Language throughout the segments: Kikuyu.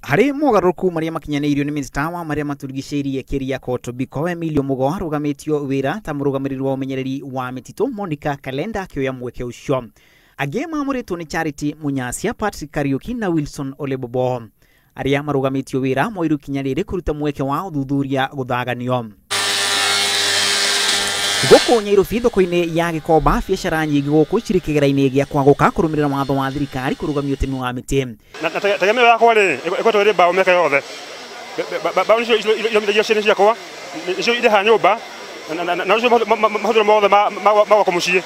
Harĩ mogarũrũku marĩa makinyanĩirio nĩ minista wa marĩa matũrigicĩirie Keriako Tobiko, Emilio Mugo arũgamĩtio wĩra ta mũrũgamĩrĩri wa ũmenyereri wa mĩtitũ, Monica Kalenda akĩoya mweke ũcio. Angĩ mamũrĩtwo nĩ Charity Munyasia, Patrick Kariuki na Wilson Olebobo. Arĩa marũgamĩtio wĩra moirwo ikinya rĩrĩ kũruta mweke wa ũthuthuria gũthaganio. Gũkũ Nyairobi thoko-inĩ ya Gĩkomba, biacara nyingĩ gũkũ cirĩ kĩgera-inĩ gĩa kwagũka kũrũmĩrĩra watho wa thirikari kũrũgamia ũtemi wa mĩtĩ. Na tegemeo yakwa rĩ, ĩkoretwo ĩrĩ mbaũ mĩaka yothe. Mbaũ nĩcio iromithagia ciana ciakwa, nĩcio irĩhaga nyũmba, na nĩcio mahũthĩro mothe ma gwakwa mũciĩ.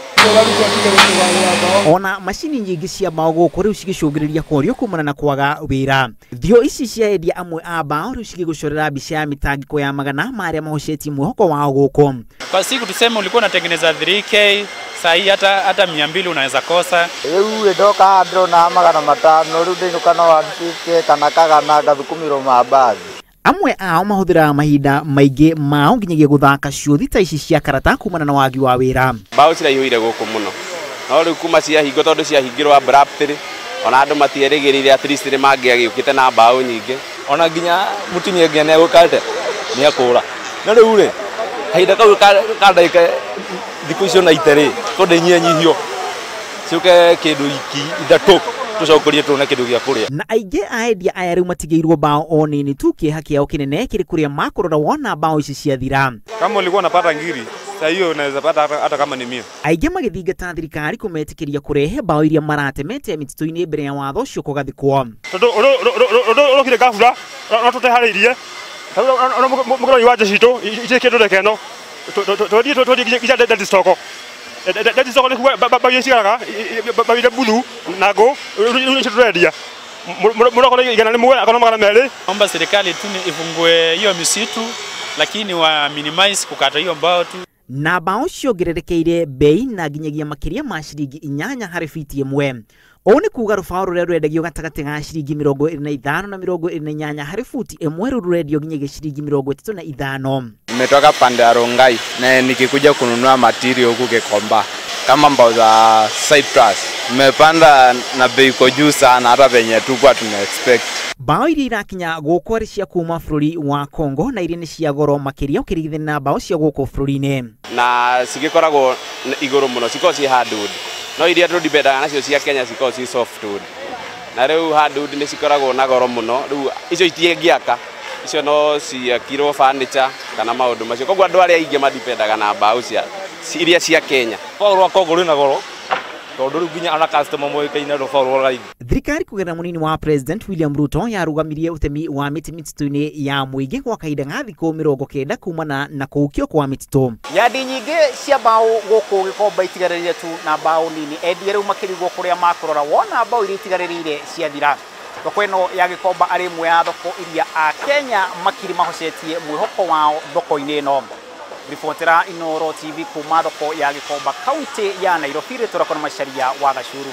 Ona macini nyingĩ cia mbaũ gũkũ rĩu cigĩcũngĩrĩria kũrio kumana na kwaga wĩra. Thio ici cia endia amwe a mbaũ rĩu cigĩgũcorera mbica ya mĩtangĩko ya magana ma arĩa mahocetie mwĩhoko wao gũkũ. Kwa siku tuseme ulikuwa unatengeneza 3K, saa hii hata 200 unaweza kosa. Rĩu ndoka ndĩrona 500, rĩu ndĩinũka na 150 kana kagana ngathukumirwo mambathi. Amwe ao mahũthĩraga mahinda maingĩ mao nginyagia gũthaka ciũthi ta ici cia karata kumana na wagi wa wĩra. Mbaũ ciraihũire gũkũ mũno, no rĩu kuma ciahingwo, tondũ ciahingirwo abruptly, ona andũ matierĩgĩrĩire at least nĩ mangĩagĩũkĩte na mbaũ nyingĩ. Ona nginya mũtumia nginya nĩegũkate nĩekũra. No rĩu rĩ, kahinda kau ka ndagĩka thikũ icio na ite rĩ, tondũ inyihanyihio ciũke kĩndũ iki ithatũ tũcokerie tuone kĩndũ gĩa kũrĩa. Na aingĩ a endia aya rĩu matigĩirwo mbaũ o nini tu, kĩeha kĩao kĩnene kĩrĩ kũrĩa makũrora wona mbaũ ici ciathira. Kama ulikuwa unapata ngiri, saa hiyo unaweza pata hata kama ni 100. Aingĩ magĩthingata thirikari kũmetĩkĩria kũrehe mbaũ iria maratemete mĩtitũ-inĩ mbere ya watho ũcio kũgathĩkwo. Tondũ ũndũ ũrokire gabura, no tũteharĩirie. Mũgũra iwanja citũ itirĩ kĩndũ ndeka ĩno. Twendie nginya dead stock. Dead stock nĩ kuga mbaũ iria cigaraga, mbaũ iria mbuthu na ngũ, rĩu nĩcio tũrendia. Mũrokora 100 akona 200. Naomba serikali tu ifungue hiyo misitu, lakini wa minimize kukata hiyo mbao tu. Na mbaũ ciongererekeire bei na nginyagia makĩria ma ciringi 8 harĩ fiti ĩmwe. Ũũ nĩ kuga rũbaũ rũrĩa rwendagio gatagatĩ ga ciringi 25 na 28 harĩ futi ĩmwe rĩu rũrendio nginyagia ciringi 35. Nimetoka pande ya Rongai na nikikuja kununua material huku Gikomba kama mbao za Cyprus nimepanda na bei iko juu sana, hata venye tulikuwa tuna expect. Mbaũ iria irakinya gũkũ arĩ cia kuma bũrũri wa Congo na iria nĩ cia goro makĩria ũkĩringithania na mbaũ cia gũkũ bũrũri-inĩ. Na cigĩkoragwo igũrũ mũno, cikoragwo ciĩ hardwood. No iria tũdipendaga nacio cia Kenya cikoragwo ciĩ softwood. Na rĩu hardwood nĩ cikoragwo na goro mũno, rĩu icio itingĩaka, icio no ciakirwo furniture kana maũndũ macio. Koguo andũ arĩa aingĩ madipendaga na mbaũ iria cia Kenya. Rũbaũ rwa Congo rwĩna goro tondũ rĩu nginya ona customer moĩkaine rũbaũ rwa raithi. Thirikari kũgerera mũnini wa President William Ruto yarũgamirie ũtemi wa mĩtĩ mĩtitũ-inĩ ya mũingĩ gwa kahinda ga thikũ 90 kumana na kũhukio kwa mĩtitũ. Yandi nyingĩ cia mbaũ gũkũ Gĩkomba itigarĩrĩire tu na mbaũ nini. Endia rĩu makĩrigwo kũrĩa makũrora wona mbaũ iria itigarĩrĩire ciathira. Thoko ĩno ya Gĩkomba arĩ ĩmwe ya thoko iria Akenya makiri mahocetie mwĩhoko wao thoko-inĩ ĩno. Ribotera Inooro TV kuma thoko ya Gĩkomba kaunti ya Nairobi, rĩtũrakwo na Macharia wa Gacuru.